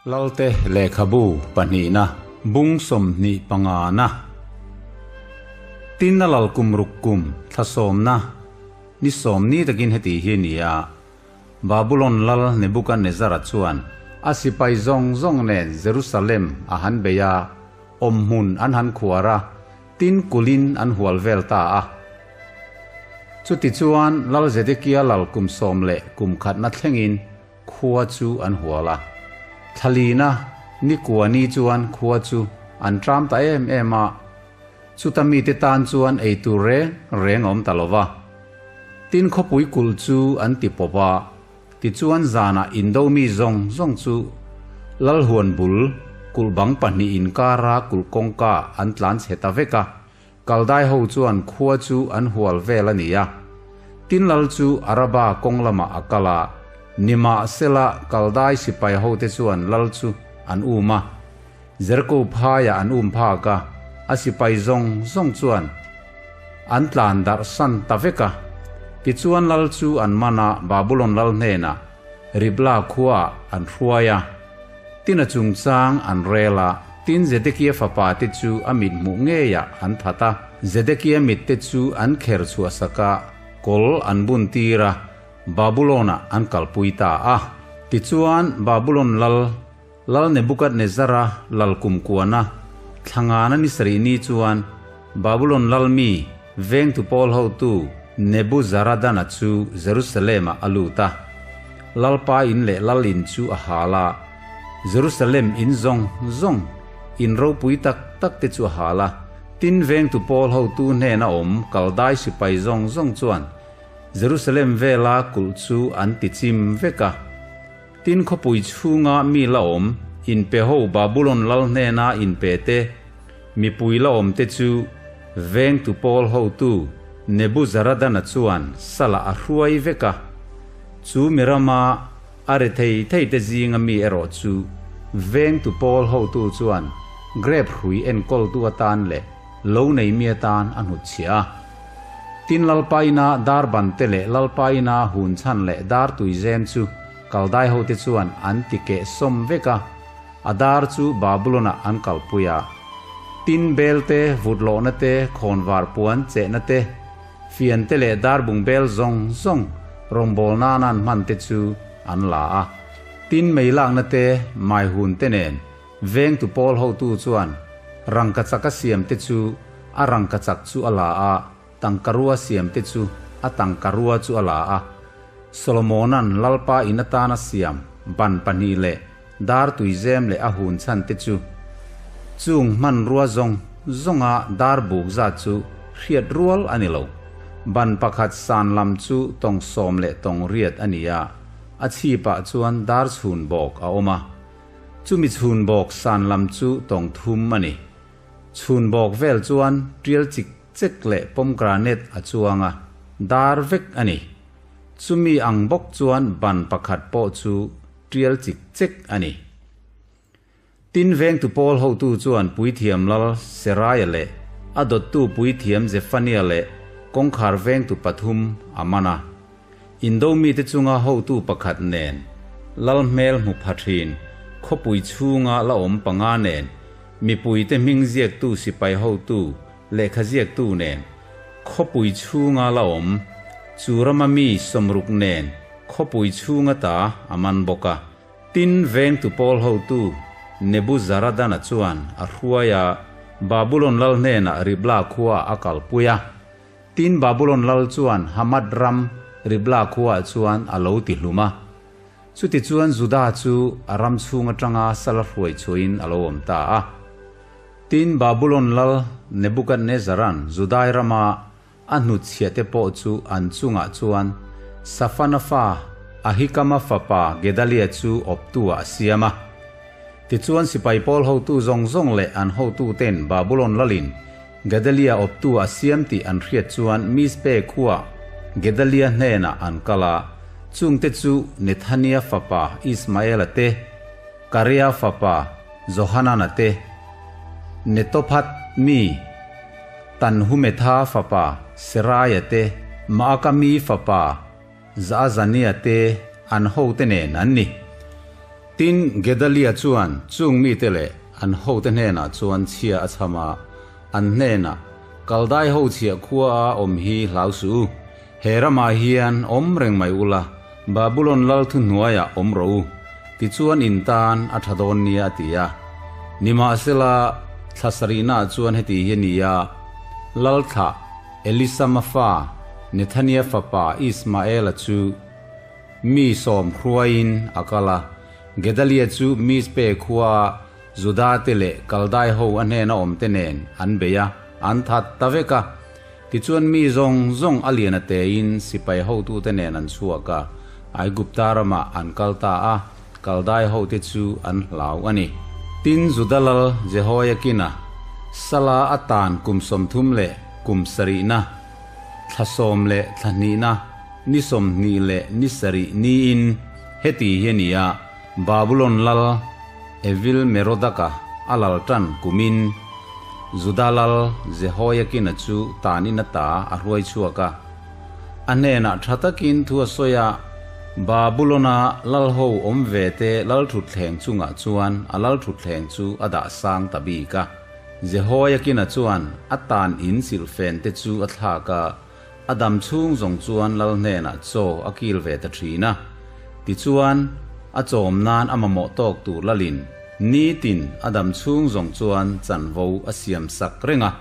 Lalte lehkhabu pahnihna bung 25 na. Tin a lal kum ruk kum thla sawmna ni sawm ni takin heti hi a ni a, Babulon lal Nebukanezzara chuan a sipai zawng zawng nen Jerusalem a han bei a, awmhmun an han khuar a, tin kulhin an hual vel ta a. Chutichuan Lal Zedekia lal kum sawm leh kum khatna thlengin Khua chu an hual a. Thlalina ni kua ni chuan khua chu an tram ta em em a. Chuta mite tan chuan ei tur reng reng a awm ta lo va. Tin khawpui kulh chu an ti pawp a. Tichuan zanah indo mi zawng zawng chu Lalhuan bul kulh bang pahnih inkara kulh kawngka an tlan chhe ta vek a. Kaldai ho chuan khua chu an hual vel a ni a. Tin lal chu Araba kawng lamah a kal a, nimahsela Kaldai sipai hote chuan lal chu an um a. Jeriko phaiah an um phak a, a sipai zawng zawng chuan an tlan darh san ta vek a. Tichuan lal chu an man a, Babulon lal hnenah Ribla khuaah an hruai a. Tin a chungchang an rel a, tin Zedekia fapa te chu a mit hmuh ngeiah an that a. Zedekia mit te chu an kher chhuah sak a, kawl an bun tir a, Babulon-ah an kalpui ta a. Tichuan, Babulon lal, Lal Nebukadnezzara lal kumkuana thlangana ni sarih ni chuan Babulon lal mi vengtu pawl hotu Nebuzaradana chu Jerusalem-ah a lut a. Lalpa in leh Lal in chu a hal a, Jerusalem in zawng zawng, in ropui tak tak te chu a hal a. Tin, vengtu pawl hotu hnena awm Kaldai sipai zawng zawng chuan Jerusalem vela kulh chu an ti chim vek a. Tin, khawpui chhunga mi la awm, inpe ho Babulon lal hnena inpe te, mipui la awm te chu vengtu pawl hotu Nebuzaradana chuan salah a hruai vek a. Chu mi rama a re thei thei te zinga mi erawh chu vengtu pawl hotu chuan grep hrui enkawltu atan leh lo nei mi atan a hnutchhiah a. Tin Lalpaina dar ban te leh Lalpaina hun chhan leh dar tuizem chu Kaldai hote chuan an ti keh sawm vek a, a dar chu Babulon-ah an kalpui a. Tin bel te, vut lawhna te, khawnvar puan chehna te, fian te leh dar bung bel zawng zawng rawngbâwl nâna an hman te chu an la a. Tin mei lâkna te, mai hun te nen vengtu pawl hotu chuan rangkachak a siam te chu a rangkachak chu a la a, tangkarua siam te chu a tangkarua chu a la a. Solomona'n Lalpa in atana siam ban pahnih leh dar tuizem leh a hun chhan te chu chung hmanrua zawng zawnga dar buk zat chu hriat rual a ni lo. Ban pakhat san lam chu tawng sawm leh tawng riat a ni a, a chhipah chuan dar chhun bawk a awm a. Chumi chhun bawk san lam chu tawng thum a ni. Chhun bawk vel chuan tial chik chek leh pomegranate a chuang a, dar vek a ni. Chumi ang bawk chuan ban pakhat pawh chu tial chik chek a ni. Tin vengtu pawl hotu chuan puithiam lal Seraiah leh a dawttu puithiam Zephaniah leh kawngkhar vengtu pathum a man a. Indo mite chunga hotu pakhat nen lal hmel hmu pha thin khawpui chhunga la awm panga nen mipuite hming ziaktu sipai hotu lehkha ziaktu nen khawpui chhunga la awm chu rama mi sawmruk nen khawpui chhunga ta a man bawk a. Tin, vengtu pawl hotu Nebuzaradana chuan a hruai a, Babulon lal hnenah Ribla khuaah a kalpui a. Tin, Babulon lal chuan Hamath ram Ribla khuaah chuan a lo ti hlum a. Chutichuan Juda chu a ram chhung atanga sala hruai chhuahin a lo awm ta a. Tin, Babulon lal Nebukadnezaran Judai rama a hnutchhiah te pawh chu an chungah chuan Safana fa Ahikama fapa Gedalia chu awptu-ah a siam a. Tichuan sipai pawl hotu zawng zawng leh an hotuten Babulon lalin Gedalia awptu a siam tih an hriat chuan Mizpe khuaa Gedalia hnenah an kal a, chungte chu Nethania fapa Ismaela te, Karea fapa Johanana te, Netophat mi Tanhumetha fapa Seraia te, Maaka mi fapa Zaazania te an hote nen an ni. Tin, Gedalia chuan chung mite leh an hote hnenah chuan chhia a chham a, an hnenah, Kaldai ho chhiah khua a awm hi hlau suh u, he ramah hian awm reng mai ula, Babulon lal thuhnuaiah awm rawh u, tichuan in tan a tha dawn nia a ti a. Nimahsela, thla sarihnaah chuan heti hi a ni a, Lal thlah Elisama fa Nethania fapa Ismaela chu mi sawm hruaiin a kal a, Gedalia chu Mizpe khuaa Juda-te leh Kaldai ho a hnena awmte nen an bei a, an that ta vek a. Tichuan mi zawng zawng a lian a tein sipai hotute nen an chhuak a, Aigupta ramah an kal ta a, Kaldai hote chu an hlau a ni. Tin, Juda lal Jehoiakina sala a tan kum 30 leh kum sarihna, thla sawm leh thla hnihna, ni 20 leh ni sarih niin heti hi a ni a, Babulon lal Evil Merodaka a lal tan kumin Juda lal Jehoiakina chu tanin ata a hruai chhuak a. A hnenah tha takin thu a sawi a, Babulona lal ho awm ve te lal thutthleng chungah chuan a lal thutthleng chu a dah sang ta bik a. Jehoiakina chuan a tan in silhfen te chu a thlak a, A dam chhung zawng chuan lal hnenah chaw a kil ve ta thin a. Tichuan, a chawm nan a mamawh tawk tur lalin nitin a dam chhung zawng chuan chanvo a siam sak reng a.